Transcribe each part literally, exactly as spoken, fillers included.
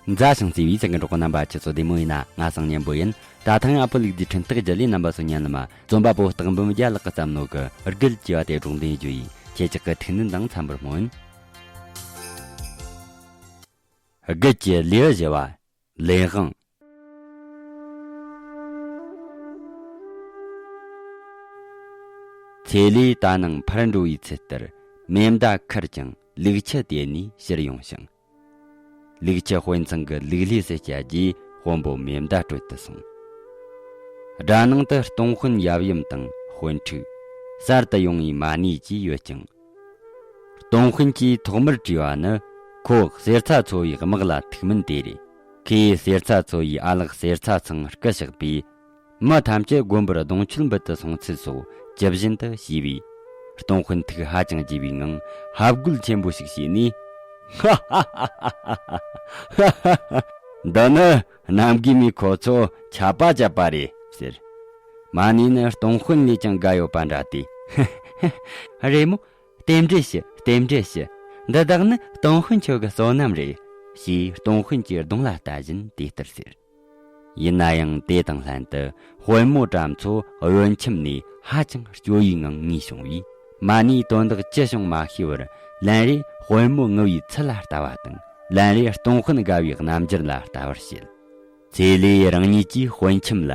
མཛའ་ཞིང་བརྩེ་བའི་ཚང་གི་གྲོགས་པོ་རྣམ་པ། ཁྱེད་ཚོ་བདེ་མོ་ཡིན་ན། ང་སང་ཉན་པོ་ཡིན། ད་ཐེངས་ཨ་ཕོ་ལུག་རྫིའི་འཕྲིན་སྟེགས་བརྒྱུད་ལས་རྣམ་པ་ཚོ་ཉན་ལ་མ། རྩོམ་པ་པོ་སྟག་འབུམ་རྒྱལ་ལགས་ཀྱིས་བརྩམས་ནོ་གི་དགུ་ཅེས་པ་དེ་སྒྲོག་འདོན་རྒྱུ་ཡིན། ཁྱེད་ཅག་གི་ཐུགས་སྣང་དང་འཚམ་པར་སྨོན། དགུ་ཅེས་ལེའུ་བཞི་བ། ལས་དབང་། ཚེ་ལོས་ད་ནངས་ཕར་འགྲོ་བའི་ཚུལ་ལྟར་མེ་མདའ་ཁུར་ཅིང་ལུག་ཁྱུ་དེད་ནས་ཕྱིར་ཡོང་ཞིང་། ལུག་ཁྱུ་དཔོན་ཚང་གི་ལུག་ལས་སུ་བསྐྱལ་རྗེས། དཔོན་པོ་མེ་མདའ་བྲོས་ཏེ་སོང་། དགྲ་ནང་དུ་སྟོང་དཔོན་ཡབ་ཡུམ་དང་དཔོན་ཕྲུག། གསར་དུ་ཡོང་བའི་མ་ཎི་བཅས་ཡོད་ཅིང་། སྟོང་དཔོན་གྱིས་ཐོག་མར་དྲིས་པ་ནི། ཁོ་གསེར་ཚ་ཚོ་བའི་དམག་ལ་ཐུག་མིན་དེ་རེད། ཁོས་གསེར་ཚ་ཚོ་བའི་ཨ་ལགས་གསེར་ཚ་ཚང་སྐུ་གཤེགས་པས། མི་ཐམས་ཅད་དགོན་པར་གདུང་མཆོད་འབུལ་དུ་སོང་ཚུལ་སོགས་ཇི་བཞིན་དུ་ཞུས་པས། སྟོང་དཔོན་ཐུགས་ཧ་ཅང་དགྱེས་པའི་ངང་ཧ་གོ་ཆེན་པོ་ཞིག་བྱས་ནས། འདི་ནི་གནམ་རྒན་མས་ཁོ་ཚོ་ཆད་པ་བཅད་པ་རེད་ཟེར། མ་ཎི་ནི་སྟོང་དཔོན་ལས་ཀྱང་དགའ་ཡོད་པ་འདྲ་སྟེ། རེད་མོ། རྟེན་འབྲེལ་ཞུ། རྟེན་འབྲེལ་ཞུ། འདི་དག་ནི་སྟོང་དཔོན་ཁྱོད་ཀྱི་བསོད་ནམས་རེད། ཞེས་སྟོང་དཔོན་གྱི་གདོང་ལ་ལྟ་བཞིན་དེ་ལྟར་ཟེར། ཡིན་ན་ཡང་དེ་དང་ལྷན་དུ་དཔོན་མོ་བྲམ་མཚོ་གཡོན་ཁྱིམ་ནས་ཧ་ཅང་སྐྱོ་བའི་ངང་ངུས་བྱུང་བས། མ་ཎིའི་དོན་དག་ཅི་བྱུང་མ་ཤེས་པར། ལན་རེ་དཔོན་མོ་ངུ་བའི་ཚུལ་ལ་ལྟ་བ་དང་། ལན་རེ་སྟོང་དཔོན་དགའ་བའི་རྣམ་འགྱུར་ལ་ལྟ་བར་བྱེད། ཚེ་ལོས་རང་ཉིད་ཀྱིས་དཔོན་ཁྱིམ་ལ་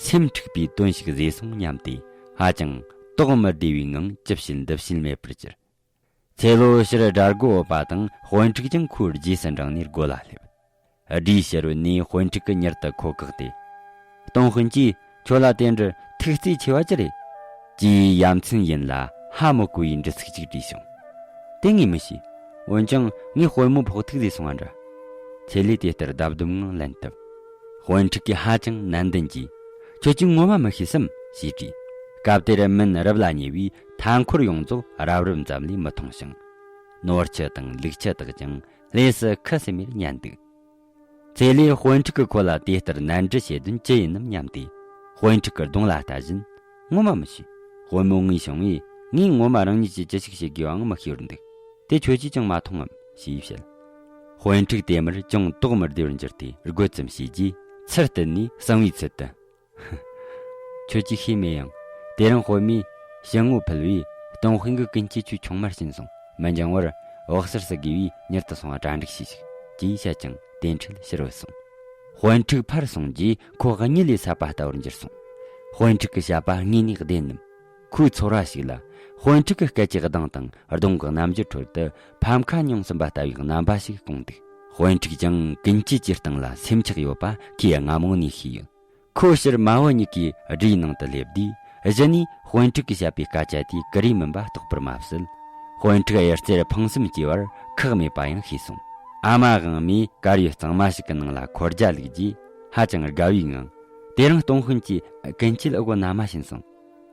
སེམས་འཁྲུགས་པའི་དོན་ཞིག་བཟོས་སོང་སྙམ་སྟེ། ཧ་ཅང་དོགས་མི་བདེ་བའི་ངང་ཅི་བྱེད་འདི་བྱེད་མེད་པར་གྱུར། ཚེ་ལོ་ཕྱིར་དགྲ་སྒོ་འོག་པ་དང་། དཔོན་ཕྲུག་ཀྱང་ཁོའི་རྗེས་སུ་འབྲངས་ནས་སྒོ་ལ་སླེབས། སྒྲའི་ཕྱི་རོལ་ནས་དཔོན་ཕྲུག་གིས་མྱུར་དུ་ཁོ་བཀག་སྟེ། སྟོང་དཔོན་གྱིས་ཁྱོད་ལ་དེ་འདྲར་ཐུགས་བརྩེ་ཆེ་བ་ཅི་རེད། ཅེས་ཡ་མཚན་ཡིན་ལ་ཧ་མི་གོ་བའི་འདྲི་ཚིག་ཅིག་དྲིས་བྱུང་། དེ་ངས་མི་ཤེས། འོན་ཀྱང་ངས་དཔོན་མོ་ཕོག་ཐུག་བཟས་སོང་བ་འདྲ། ཚེ་ལོས་དེ་ལྟར་རྡབ་རྡུབ་ངང་ལན་བཏབ། དཔོན་ཕྲུག་གིས་ཧ་ཅང་ནན་ཏན་གྱིས། ཁྱོད་ཀྱིས་ངོ་མ་མི་ཤེས་སམ་ཞེས་དྲིས། སྐབས་དེར་མུན་རབ་ལ་ཉེ་བས་མཐའ་འཁོར་ཡོངས་རྫོགས་རབ་རིབ་ཙམ་ལས་མི་མཐོང་ཞིང་། ནོར་ཁྱུ་དང་ལུག་ཁྱུ་དག་ཀྱང་ལྷས་སུ་ཁུ་སིམ་མེར་ཉལ་འདུག། ཚེ་ལོས་དཔོན་ཕྲུག་གིས་ཁོ་ལ་དེ་ལྟར་ནན་འདྲི་བྱེད་དོན་ཅི་ཡིན་ནམ་སྙམ་སྟེ། དཔོན་ཕྲུག་གི་གདོང་ལ་ལྟ་བཞིན། ངོ་མ་མི་ཤེས། དཔོན་མོ་ངུས་བྱུང་བས། ངས་ངོ་མ་རང་ཉིད་ཀྱིས་ཅི་ཞིག་བྱེད་དགོས་པའང་མི་ཤེས་པར་འདུག། དེ་ཁྱོད་ཀྱིས་ཀྱང་མ་མཐོང་ངམ་ཞེས་བཤད། དཔོན་ཕྲུག་དེ་མུར་ཅུང་དོགས་མི་བདེ་བར་གྱུར་ཏེ་རྒོད་ཙམ་བྱས་རྗེས། ཚུར་བསྟན་ནས་གསང་བའི་ཚུལ་དུ། ཁྱོད་ཀྱིས་ཤེས་མེད་ཡང་། དེ་རིང་དཔོན་མོས་ཞལ་ངོ་ཕུལ་བས། སྟོང་དཔོན་གྱིས་ཀུན་གྱིས་ཁྱོད་ཆུང་མར་ཕྱིན་སོང་། མི་འགྱངས་བར་འོག་སར་སུ་དགོས་པས་མྱུར་དུ་སོང་བ་གྲ་སྒྲིག་བྱས་ཤིག། ཅེས་བཤད་ཅིང་དེ་འཕྲལ་ཕྱིར་བུད་སོང་། དཔོན་ཕྲུག་ཕར་སོང་རྗེས་ཁོ་གཉིད་ལས་སད་པ་ལྟ་བུར་འགྱུར་སོང་། དཔོན་ཕྲུག་གི་བཤད་པ་དངོས་ནས་བདེན་ནམ། ཁོའི་ཚོར་བ་ཞིག་ལ། དཔོན་ཕྲུག་གི་སྐད་ཀྱི་གདངས་དང་གདོང་གི་རྣམ་འགྱུར་ཁྲོད་དུ་ཕམ་ཁ་མྱོང་ཟིན་པ་ལྟ་བུའི་རྣམ་པ་ཞིག་སྐུང་འདུག། དཔོན་ཕྲུག་ཀྱང་ཀུན་སྐྱིད་ཀྱི་སྟེང་ལ་སེམས་ཆགས་ཡོད་པ་ཁོས་སྔ་མོ་ནས་ཤེས་ཡོད། ཁོ་ཕྱིར་མ་བུ་གཉིས་ཀྱི་སྦྲའི་ནང་དུ་སླེབས་དུས། གཞི་ནས་དཔོན་ཕྲུག་གིས་བཤད་པའི་སྐད་ཆ་དེ་ཀུ་རེ་མིན་པ་རྟོགས་པར་མ་ཟད། དཔོན་ཕྲུག་གཡུ་རྩེར་ཕངས་སེམས་སྐྱེ་བར་ཁག་མེད་པ་ཡང་ཤེས་སོང་། ཨ་མ་དབང་མོས་དཀར་ཡོལ་གཙང་མ་ཞིག་གི་ནང་ལ་འཁོར་རྒྱ་བླུགས་རྗེས། ཧ་ཅང་དགའ་བའི་ངང་། དེ་རིང་སྟོང་དཔོན་གྱིས་ཀུན་སྐྱིད་དབུ་གོ་ན་མ་ཕྱིན་སོང་།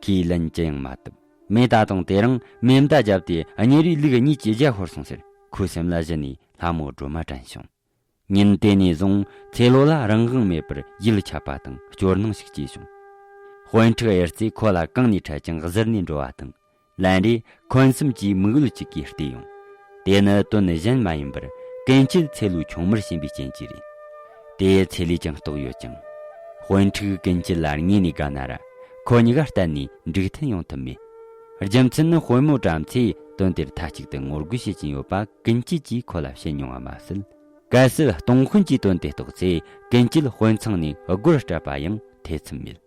ཁོས་ལན་ཅི་ཡང་མ་བཏབ། མོས་ད་དུང་དེ་རིང་མེ་མདའ་བརྒྱབ་སྟེ་གཉེར་བའི་ལུག་གཉིས་ཀྱི་རྒྱ་ཤོར་སོང་ཟེར། ཁོའི་སེམས་ལ་གཞི་ནས་ལྷ་མོ་སྒྲོལ་མ་དྲན་བྱུང་། ཉིན་དེ་ནས་བཟུང་ཚེ་ལོ་ལ་རང་དབང་མེད་པར་ཡིད་ཁྱབ་པ་དང་སྐྱོ་སྣང་ཞིག་སྐྱེས་བྱུང་། དཔོན་ཕྲུག་གཡུ་རྩེས་ཁོ་ལ་གང་ནས་འཕྲད་ཀྱང་གཟིར་ནས་འགྲོ་བ་དང་། ལན་རེ་འཁོན་སེམས་ཀྱིས་མིག་འོད་ཅིག་གིས་བལྟས་ཡོང་། དེ་ནི་དོན་གཞན་མ་ཡིན་པར་ཀུན་སྐྱིད་ཚེ་ལོའི་ཆུང་མར་ཕྱིན་པའི་རྐྱེན་གྱིས་རེད། དེ་ཚེ་ལོས་ཀྱང་རྟོགས་ཡོད་ཀྱང་། དཔོན་ཕྲུག་ཀུན་སྐྱིད་ལ་དངོས་ནས་དགའ་ན་ར། ཁོ་གཉིས་ཀ་གཏན་ནས་འགྲིག་མཐུན་ཡོང་ཐུབ་མེད། རྒྱུ་མཚན་ནི་དཔོན་མོ་བྲམ་ཚེས་དོན་དེར་མཐའ་གཅིག་ཏུ་ངོ་རྒོལ་བྱེད་ཀྱིན་ཡོད་པ་ཀུན་སྐྱིད་ཀྱིས་ཁོ་ལ་བཤད་མྱོང་བ་མ་ཟད། གལ་སྲིད་སྟོང་དཔོན་གྱིས་དོན་དེ་རྟོགས་ཚེ་ཀུན་སྐྱིད་དཔོན་ཚང་ནས་སྒོར་སྤྲད་པ་ཡང་ཐེ་ཚོམ་མེད།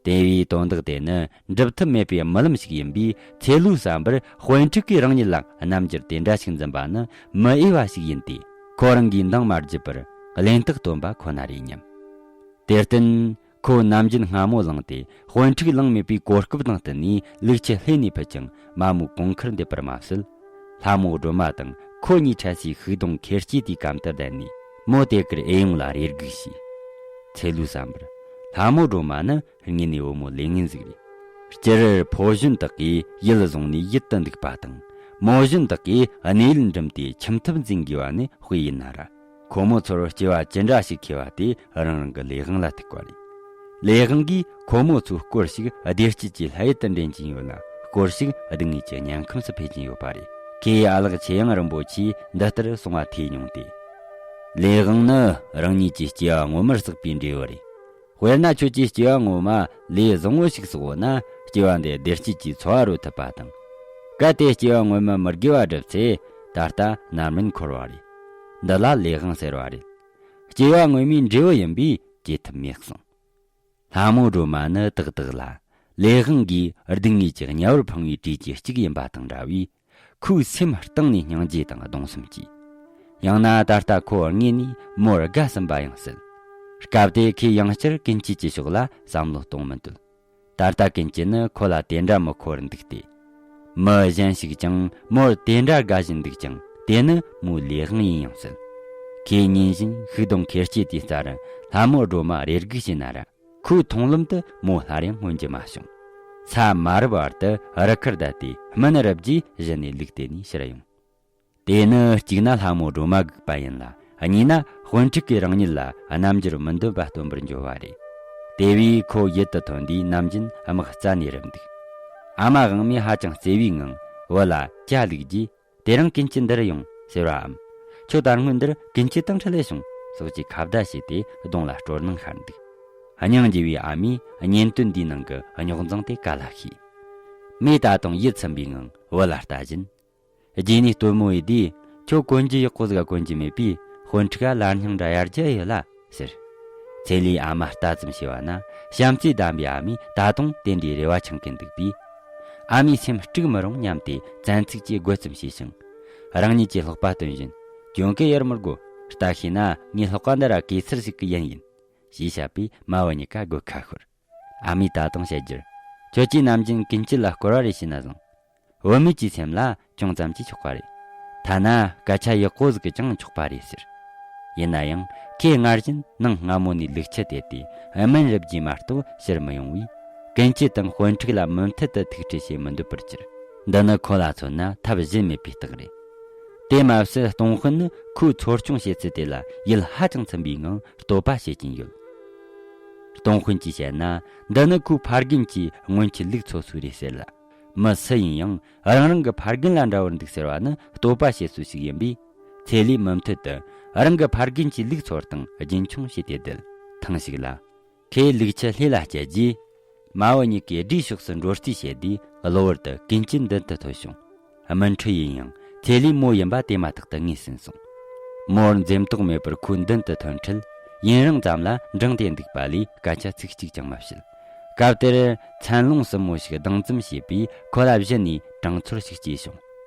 དེ་བས་དོན་དག་དེ་ནི་འགྲུབ་ཐབས་མེད་པའི་རྨི་ལམ་ཞིག་ཡིན་པས། ཚེ་ལོས་བསམ་པར་དཔོན་ཕྲུག་གིས་རང་ཉིད་ལ་རྣམ་འགྱུར་དེ་འདྲ་ཞིག་འཛིན་པ་ནི་མི་འོས་པ་ཞིག་ཡིན་ཏེ། ཁོ་རང་གིས་འདང་མ་བརྒྱབ་པར་གླེན་རྟགས་སྟོན་པ་ཁོ་ན་རེད་སྙམ། དེར་བརྟེན། ཁོས་ནམ་རྒྱུན་སྔ་མོ་ལངས་ཏེ་དཔོན་ཕྲུག་ལངས་མེད་པའི་གོ་སྐབས་དང་བསྟུན་ནས་ལུག་ཁྱུ་ལྷས་ནས་ཕུད་ཅིང་མ་མོའི་གོང་ཁར་འདེད་པར་མ་ཟད། ལྷ་མོ་སྒྲོལ་མ་དང་ཁོ་གཉིས་འཕྲད་སའི་ཤིང་སྡོང་ཁེར་སྐྱེས་དེའི་གམ་དུ་བསྡད་ནས་མོ་དེ་ཀར་ཨེ་ཡོང་ལ་རེ་སྒུག་བྱས། ཚེ་ལོས་བསམ་པར། ལྷ་མོ་སྒྲོལ་མ་ནི་དངོས་ནས་བུ་མོ་ལས་ངན་ཟིག་རེད། སྤྱིར་ཕོ་གཞོན་དག་གིས་ཡིད་བཟུང་ནས་ཡིད་དུ་འདུག་པ་དང་། མོ་གཞོན་དག་གིས་གནས་ཡུལ་འགྲིམས་ཏེ་ཁྱིམ་ཐབ་འཛིན་དགོས་པ་ནི་དཔེ་ཡིན་ན་ར། ཁོ་མོ་ཚོར་སྐྱེ་བ་ཅི་འདྲ་ཞིག་འཁེལ་བ་དེ་རང་རང་གི་ལས་དབང་ལ་ཐུག་པ་རེད། ལས་དབང་གིས་ཁོ་མོ་ཚོས་སྐོར་ཞིག་བདེ་སྐྱིད་ཀྱི་ལྷ་ཡུལ་དུ་འདྲེན་གྱིན་ཡོད་ལ། སྐོར་ཞིག་སྡུག་བསྔལ་གྱི་དམྱལ་ཁམས་སུ་འཕེན་གྱིན་ཡོད་པ་རེད། ཁོས་ཨ་ལགས་ཆོས་དབྱིངས་རིན་པོ་ཆེས་འདི་ལྟར་གསུང་བ་ཐོས་མྱོང་སྟེ། ལས་དབང་ནི་རང་ཉིད་ཀྱི་སྐྱེ་བ་སྔོན་མར་བསགས་པའི་འབྲས་བུ་རེད། དཔེར་ན་ཁྱོད་ཀྱིས་སྐྱེ་བ་སྔོན་མ་ལས་བཟང་བོ་ཞིག་བསགས་ཡོད་ན། སྐྱེ་བ་འདི་བདེ་སྐྱིད་ཀྱི་འཚོ་བ་རོལ་ཐུབ་པ་དང་། གལ་ཏེ་སྐྱེ་བ་སྔོན་མ་མི་དགེ་བ་བསྒྲུབས་ཚེ། ད་ལྟ་རྣམ་སྨིན་འཁོར་བ་རེད། འདི་ལ་ལས་དབང་ཟེར་བ་རེད། སྐྱེ་བ་སྔོན་མའི་འབྲས་བུ་ཡིན་པས་བཅོས་ཐབས་མེད་གསུངས། ལྷ་མོ་སྒྲོལ་མ་ནི་ཏག་ཏག་ལ་ལས་དབང་གིས་སྡུག་བསྔལ་གྱི་དམྱལ་བར་ཕུང་བའི་གྲས་ཀྱི་གཅིག་ཡིན་པ་དང་འདྲ་བས། ཁོའི་སེམས་གཏིང་ནས་སྙིང་རྗེ་དང་གདུང་སེམས་སྐྱེས། ཡང་ན་ད་ལྟ་ཁོ་དངོས་ནས་མོར་དགའ་ཟིན་པ་ཡང་སྲིད། སྐབས་དེ་ཁོས་ཡང་བསྐྱར་ཀུན་སྐྱིད་ཀྱི་ཕྱོགས་ལ་བསམ་བློ་གཏོང་མི་འདོད། ད་ལྟ་ཀུན་སྐྱིད་ནི་ཁོ་ལ་དེ་འདྲ་མི་མཁོ་བར་འདུག་སྟེ། མི་གཞན་ཞིག་ཀྱང་མོར་དེ་འདྲ་དགའ་བཞིན་འདུག་ཀྱང་། དེ་ནི་མོའི་ལས་དབང་ཡིན་ཡང་སྲིད། ཁོས་ཉིན་བཞིན་ཤུག་སྡོང་ཁེར་སྐྱེས་དེའི་རྩར་ལྷ་མོ་སྒྲོལ་མ་རེ་སྒུག་བྱས་ན་ར། ཁོའི་མཐོང་ལམ་དུ་མོ་སླར་ཡང་མངོན་གྱི་མ་བྱུང་། ས་མ་རུབ་བར་དུ་རུ་ཁར་བསྡད་དེ་སྨིན་རབས་ཀྱིས་གཞི་ནས་ལུག་དེད་ནས་ཕྱིར་ཡོང་། དེ་ནི་གཅིག་ན་ལྷ་མོ་སྒྲོལ་མ་སྒུག་པ་ཡིན་ལ། གཉིས་ན་དཔོན་ཕྲུག་གིས་རང་ཉིད་ལ་རྣམ་འགྱུར་མི་འདོད་པ་སྟོན་པར་འགྱུར་བ་རེད། དེ་བས་ཁོ་ཡིད་དུ་ཐོན་དུས་ནམ་རྒྱུན་དམག་རྩ་ནས་རུབ་འདུག། ཨ་མ་དབང་མོས་ཧ་ཅང་བརྩེ་བའི་ངང་བུ་ལ་ཇ་བླུགས་རྗེས། དེ་རིང་ཀུན་སྐྱིད་འདིར་ཡོང་ཟེར་བའམ། ཁྱོད་ད་སྔོན་འདིར་ཀུན་སྐྱིད་དང་འཕྲད་ལས་བྱུང་སོགས་ཀྱི་ཁ་བརྡ་བྱས་ཏེ་གདོང་ལ་སྤྲོ་སྣང་ཤར་འདུག། སྙིང་རྗེ་བའི་ཨ་མས་གཉེན་སྟོན་འདིའི་ནང་གི་རྙོག་འཛིང་དེ་ག་ལ་ཤེས། མོས་ད་དུང་ཡིད་ཚིམ་པའི་ངང་བུ་ལ་ལྟ་བཞིན། རྗེས་ནས་སྟོན་མོ་ཡིས་དེས་ཁྱོད་གོན་རྒྱུ་ཡག་པོ་ཟིག་གོན་རྒྱུ་མེད་པས། དཔོན་ཕྲུག་ག་ལར་སྙིང་འདྲ་ཡར་རྒྱུ་ཡོད་ལ་ཟེར། ཚེ་ལིས་ཨ་མ་ལྟ་ཙམ་བྱས་པ་ན། བྱམས་བརྩེ་ལྡན་པའི་ཨ་མས་ད་དུང་དེ་འདྲའི་རེ་བ་འཆང་གིན་འདུག་པས། ཨ་མའི་སེམས་དཀྲུགས་མི་རུང་སྙམ་སྟེ་བཙན་ཚིག་གིས་དགོད་ཙམ་བྱས་ཤིང་། རང་ཉིད་ཀྱི་ལྷགས་པ་སྟོན་བཞིན། གྱོན་གི་ཡར་མི་དགོ། ལྟ་ཤེས་ན་ངའི་ལྷགས་པ་འདི་ར་གེ་སར་ཞིག་གི་ཡན་ཡིན། ཞེས་བཤད་པས་མ་བུ་གཉིས་ཀ་དགོད་ཁ་ཤོར། ཨ་མས་ད་དུང་བཤད་རྒྱུར། ཁྱོད་ཀྱིས་ནམ་རྒྱུན་ཀུན་སྐྱིད་ལ་སྐོར་བ་རེ་བྱས་ན་བཟང་། བུད་མེད་ཀྱི་སེམས་ལ་ཅུང་ཙམ་གྱིས་ཆོག་པ་རེད། ཐ་ན་སྐད་ཆ་ཡག་པོ་ཟིག་གིས་ཀྱང་ཆོག་པ་རེད་ཟེར། ཡིན་ན་ཡང་ཁོས་སྔར་བཞིན་ནངས་སྔ་མོ་ནས་ལུག་ཁྱུ་དེད་དེ་སྨིན་རུབ་རྒྱུ་མ་གཏོགས་ཕྱིར་མི་ཡོང་བས། ཀུན་སྐྱིད་དང་དཔོན་ཕྲུག་ལ་མུ་མཐུད་དུ་ཐུག་འཕྲད་བྱེད་མི་འདོད་པར་གྱུར། འདི་ནི་ཁོ་ལ་མཚོན་ན་ཐབས་གཞན་མེད་པའི་རྟགས་རེད། དེ་མ་ཟད་སྟོང་དཔོན་ནི་ཁོའི་འཚོ་སྐྱོང་བྱེད་ཚུལ་དེ་ལ་ཡིད་ཧ་ཅང་ཚིམ་པའི་ངང་བསྟོད་པ་བྱེད་ཀྱིན་ཡོད། སྟོང་དཔོན་གྱིས་བཤད་ན། འདི་ནི་ཁོའི་ཕ་རྒན་གྱིས་སྔོན་གྱི་ལུག་འཚོ་སྲོལ་རེད་ཟེར་ལ། མི་སུ་ཡིན་ཡང་རང་རང་གི་ཕ་རྒན་ལ་འདྲ་བར་འདུག་ཟེར་བ་ནི་བསྟོད་པ་བྱེད་སྲོལ་ཞིག་ཡིན་པས། ཚེ་ལིས་མུ་མཐུད་དུ་རང་གི་ཕ་རྒན་གྱི་ལུག་འཚོ་སྟངས་རྒྱུན་འཁྱོངས་བྱས་ཏེ་བསྡད། ཐེངས་ཤིག་ལ། ཁོས་ལུག་ཁྱུ་ལྷས་ལ་བསྐྱལ་རྗེས། མ་བུ་གཉིས་ཀས་སྦྲའི་ཕྱོགས་སུ་འགྲོ་རྩིས་བྱས་དུས། གློ་བུར་དུ་ཀུན་སྐྱིད་མདུན་དུ་ཐོན་བྱུང་། སྨིན་ཁྲོད་ཡིན་ཡང་ཚེ་ལིས་མོ་ཡིན་པ་དེ་མ་ཐག་ཏུ་ངོས་ཟིན་སོང་། མོར་འཛེམ་དོགས་མེད་པར་ཁོའི་མདུན་དུ་ཐོན་འཕྲལ། ཡུན་རིང་ཙམ་ལ་འབྲིང་སྟེ་འདུག་པ་ལས་སྐད་ཆ་ཚིག་གཅིག་ཀྱང་མ་བཤད། སྐབས་དེར་མཚན་ལོང་ཟིན་མོ་ཞིག་སྡང་ཙམ་བྱས་པས་ཁོ་ལ་གཞི་ནས་དྲང་ཚོར་ཞིག་སྐྱེས་བྱུང་།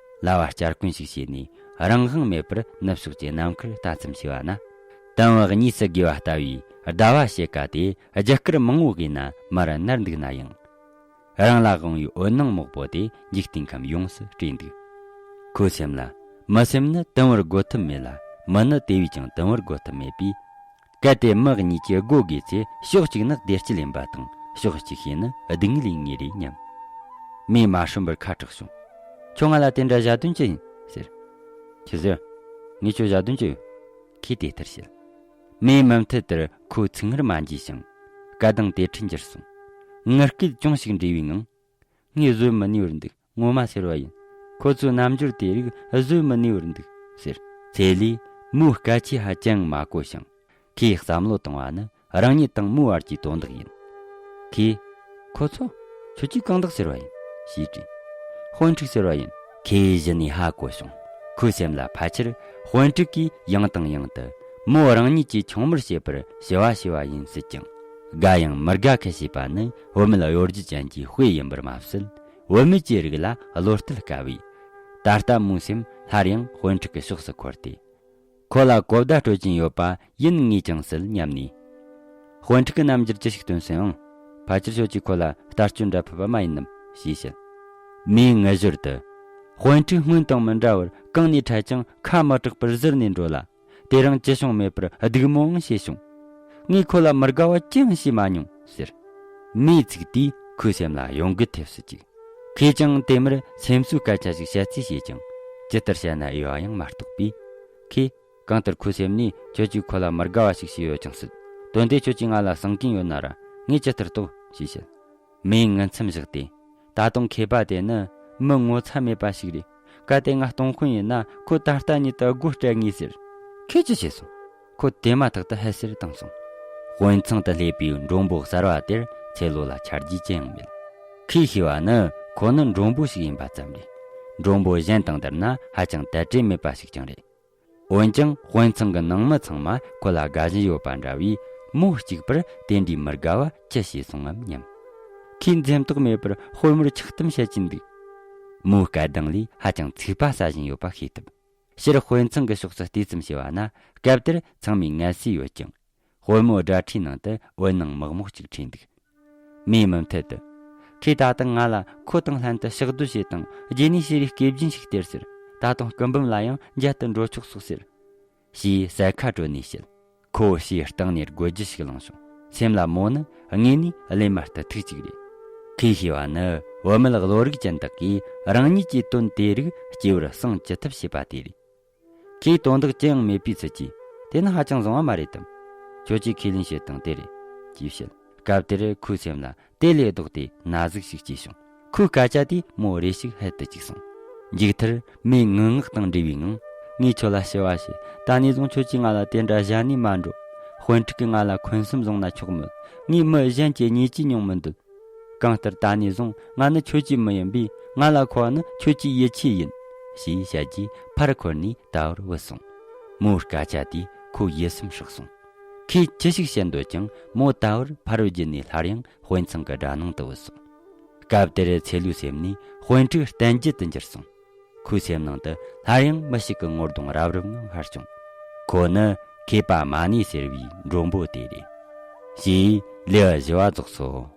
ལྭ་བ་སྐྱར་གོན་ཞིག་བྱས་ནས་རང་དབང་མེད་པར་ནུབ་ཕྱོགས་ཀྱི་ནམ་མཁར་ལྟ་ཙམ་བྱས་པ་ན། དུམ་བུ་གཉིས་སུ་བགོས་པ་ལྟ་བུའི་ཟླ་བ་ཕྱེད་ཀ་དེ་རྒྱུ་སྐར་མང་བོ་བགོས་ན་མར་ནར་འདུག་ན་ཡང་། རང་ལ་དབང་བའི་འོད་སྣང་མོག་པོ་དེ་འཇིག་རྟེན་ཁམས་ཡོངས་སུ་སྤྲས་འདུག། ཁོའི་སེམས་ལ། མི་སེམས་ནི་དུམ་བུར་བགོ་ཐུབ་མེད་ལ། མི་ནི་དེ་བས་ཀྱང་དུམ་བུར་བགོ་ཐུབ་མེད་པས། གལ་ཏེ་མི་གཉིས་ཀྱི་སྒོ་བགོས་ཚེ། ཕྱོགས་གཅིག་ནི་བདེ་སྐྱིད་ལེན་པ་དང་། ཕྱོགས་གཅིག་ཤེས་ནི་སྡུག་བསྔལ་ཡིན་ངེས་རེད་སྙམ། མོས་མ་བསྲུན་པར་ཁ་གྲགས་བྱུང་། ཁྱོད་ང་ལ་དེ་འདྲ་ཞལ་འདོན་ཅི་ཡིན་ཟེར། ཁྱེད་ཟེར། ངས་ཁྱོད་ཞལ་འདོན་ཅི་ཡོད། ཁོས་དེ་ལྟར་བཤད། མོས་མུ་མཐུད་དུ་ཁོའི་ཚིག་སྔར་མ་འཇུས་ཤིང་། སྐད་གདངས་དེ་འཕྲལ་འགྱུར་སོང་། ངུ་སྐད་ཅུང་ཞིག་འདྲེས་པའི་ངང་། ངས་བཟོད་མི་ནུས་པར་འདུག། ངོ་མ་ཟེར་བ་ཡིན། ཁོ་ཚོའི་རྣམ་འགྱུར་དེ་རིགས་བཟོད་མི་ནུས་པར་འདུག་ཟེར། ཚེ་ལིས་མོའི་སྐད་ཆའི་ཧ་ཅང་མ་གོ་ཞིང་། ཁོས་བསམ་བློ་བཏང་བ་ནི་རང་ཉིད་དང་མོའི་བར་གྱི་དོན་དག་ཡིན། ཁོས། ཁོ་ཚོ། ཁྱོད་ཀྱིས་གང་དག་ཟེར་བ་ཡིན། ཞེས་དྲིས། དཔོན་ཕྲུག་ཟེར་བ་ཡིན། ཁོས་གཞི་ནས་ཧ་གོ་བྱུང་། ཁོའི་སེམས་ལ་ཕལ་ཆེར་དཔོན་ཕྲུག་གིས་ཡང་དང་ཡང་དུ་མོ་རང་ཉིད་ཀྱི་ཆུང་མར་བྱེད་པར་ཞུ་བ་བྱས་པ་ཡིན་སྲིད་ཀྱང་། དགའ་ཡང་མི་དགའ་ཁ་ཞེས་པ་ནི་བུད་མེད་གཡོ་སྒྱུ་ཅན་གྱི་དཔེ་ཡིན་པར་མ་ཟད། བུད་མེད་ཀྱི་རིགས་ལ་བློ་གཏད་དཀའ་བས། ད་ལྟ་མོའི་སེམས་སླར་ཡང་དཔོན་ཕྲུག་གི་ཕྱོགས་སུ་འཁོར་ཏེ། ཁོ་ལ་གོ་བརྡ་སྤྲོད་ཀྱིན་ཡོད་པ་ཡིན་ངེས་ཀྱང་སྲིད་སྙམ་ནས། དཔོན་ཕྲུག་གི་རྣམ་འགྱུར་ཅི་ཞིག་སྟོན་སྲིད་ཨང་། ཕལ་ཆེར་ཁྱོད་ཀྱིས་ཁོ་ལ་ལྟ་སྐྱོན་འདྲ་ཕོད་པ་མ་ཡིན་ནམ། ཞེས་བཤད། མོས་ངུ་ཞོར་དུ། དཔོན་ཕྲུག་སྔོན་དང་མི་འདྲ་བར་གང་ནས་འཕྲད་ཀྱང་ཁ་མི་གྲག་པར་གཟིར་ནས་འགྲོ་ལ། དེ་རིང་ཅི་བྱུང་མེད་པར་སྡིགས་མོའང་བྱས་བྱུང་། ངས་ཁོ་ལ་མི་དགའ་བ་ཅི་ཡང་བྱས་མ་མྱོང་ཟེར། མོའི་ཚིག་དེས་ཁོའི་སེམས་ལ་གཡོ་འགུལ་ཐེབས་སུ་བཅུག། ཁོས་ཀྱང་དེ་མུར་སེམས་གསོའི་སྐད་ཆ་ཞིག་བཤད་རྩིས་བྱས་ཀྱང་། ཇི་ལྟར་བཤད་ན་འོས་པ་ཡང་མ་རྟོགས་པས། ཁོས། གང་ལྟར་ཁོའི་སེམས་ནས་ཁྱོད་ཀྱིས་ཁོ་ལ་མི་དགའ་བ་ཞིག་བྱས་ཡོད་ཀྱང་སྲིད། དོན་དེ་ཁྱོད་ཀྱིས་ང་ལ་གསང་གིན་ཡོད་ན་ར་ངས་ཇི་ལྟར་རྟོགས། ཞེས་བཤད། མོས་ངུ་མཚམས་བཞག་སྟེ། ད་དུང་མཁས་པ་དེ་ནི་མི་ངོ་ཚ་མེད་པ་ཞིག་རེད། གལ་ཏེ་ང་སྟོང་དཔོན་ཡིན་ན་ཁོ་ད་ལྟ་ཉིད་དུ་སྒོ་སྤྲད་ངེས་ཟེར། ཁོས་ཅི་བྱས་སོང་། ཁོ་དེ་མ་ཐག་ཏུ་ཧད་སེར་བཏང་སོང་། དཔོན་ཚང་དུ་སླེབས་པའི་མགྲོན་པོ་གསར་བ་དེར་ཚེ་ལོ་ལ་ཆ་རྒྱུས་ཅི་ཡང་མེད། ཁོས་ཤེས་པ་ནི་ཁོ་ནི་མགྲོན་པོ་ཞིག་ཡིན་པ་ཙམ་རེད། མགྲོན་པོ་གཞན་དང་བསྡུར་ན་ཧ་ཅང་དད་རེས་མེད་པ་ཞིག་ཀྱང་རེད། འོན་ཀྱང་དཔོན་ཚང་གི་ནང་མི་ཚང་མ་ཁོ་ལ་དགའ་བཞིན་ཡོད་པ་འདྲ་བས། མོ་གཅིག་པུར་དེ་འདྲའི་མི་དགའ་བ་ཅི་བྱས་སོང་ངམ་སྙམ། ཁོས་འཛེམ་དོགས་མེད་པར་དཔོན་མོར་ཆགས་གཏམ་བཤད་ཀྱིན་འདུག། མོའི་སྐད་གདངས་ལས་ཧ་ཅང་ཚིག་པ་ཟ་བཞིན་ཡོད་པ་ཤེས་ཐུབ། སྤྱིར་དཔོན་ཚང་གི་ཕྱོགས་སུ་བལྟས་ཙམ་བྱས་པ་ན། སྐབས་དེར་ཚང་མས་ངལ་གསོས་ཡོད་ཀྱང་། དཔོན་མོ་སྒྲ་ཁྲིའི་ནང་དུ་འོད་སྣང་མག་མོག་ཅིག་འཕྲོས་འདུག། མོས་མུ་མཐུད་དུ། ཁོས་ད་དུང་ང་ལ་ཁོ་དང་ལྷན་དུ་ཕྱག་སྡོད་བྱེད་དང་རྗེས་ནས་ཤེས་རིག་སྐེ་རྒྱན་ཞིག་སྟེར་ཟེར། ད་དུང་སྐུ་འབུམ་ལ་ཡང་མཇལ་དུ་འགྲོ་ཆོག་སོགས་ཟེར། ཞེས་ཟད་ཁ་དྲོ་ནས་བཤད། ཁོ་ཞེས་སྟེང་ནས་དགོད་རྒྱུ་ཞིག་བླངས་བྱུང་། སེམས་ལ་མོ་ནི་དངོས་ནས་གླེན་མ་ལྟ་ཐུག་ཅིག་རེད། ཁོས་ཤེས་པ་ནི་བུད་མེད་བློ་རིག་ཅན་དག་གིས་རང་ཉིད་ཀྱི་དོན་དེ་རིགས་སྐྱེ་བར་སངས་ཅི་ཐུབ་བྱེད་པ་དེ་རེད། ཁོས་དོན་དག་ཅི་ཡང་མེད་པའི་ཚུལ་གྱིས། དེ་ནི་ཧ་ཅང་བཟང་བ་མ་རེད་དམ། ཁྱོད་ཀྱིས་ཁས་ལེན་བྱེད་དང་དེ་རེད། ཅེས་བཤད། སྐབས་དེར་ཁོའི་སེམས་ལ་དེ་ལས་ལྡོག་སྟེ་ན་ཟུག་ཞིག་སྐྱེས་བྱུང་། ཁོའི་སྐད་ཆ་དེས་མོ་རེ་ཞིག་ཧད་དུ་བཅུག་སོང་། མཇུག་མཐར་མོས་ངུ་ངག་དང་འབྲེལ་བའི་ངང་། ངས་ཁྱོད་ལ་ཞུ་བ་བྱེད། ད་ནས་བཟུང་ཁྱོད་ཀྱིས་ང་ལ་དེ་འདྲ་གཞན་ནས་མ་འགྲོ། དཔོན་ཕྲུག་གིས་ང་ལ་འཁོན་སེམས་བཟུང་ན་ཆོག་མོད། ངས་མི་གཞན་གྱི་ཉེས་ཅན་མྱོང་མི་འདོད། གང་ལྟར་ད་ནས་བཟུང་ང་ནི་ཁྱོད་ཀྱི་མི་ཡིན་པས། ང་ལ་མཁོ་བ་ནི་ཁྱོད་ཀྱི་ཡིད་ཆེས་ཡིན། ཞེས་བཤད་རྗེས་ཕར་འཁོར་ནས་ད་བར་བུད་སོང་། མོའི་སྐད་ཆ་དེས་ཁོའི་ཡིད་སེམས་ཧྲག་སོང་། ཁོས་ཅི་ཞིག་བཤད་འདོད་ཀྱང་མོ་ད་བར་ཕ་རོལ་བརྒྱུད་ནས་སླར་ཡང་དཔོན་ཚང་གི་དགྲ་ནང་དུ་བུད་སོང་། སྐབས་དེར་ཚེ་ལོའི་སེམས་ནས་དཔོན་ཕྲུག་བསྟན་རྒྱུད་དུ་འགྱུར་སོང་། ཁོའི་སེམས་ནང་དུ་སླར་ཡང་མི་ཞིག་གི་ངོ་གདོང་རབ་རིབ་ངང་ཤར་བྱུང་། ཁོ་ནི་མཁས་པ་མ་ཎི་ཟེར་བའི་མགྲོན་པོ་དེ་རེད། ཞེས་ལེའུ་བཞི་བ་རྫོགས་སོ།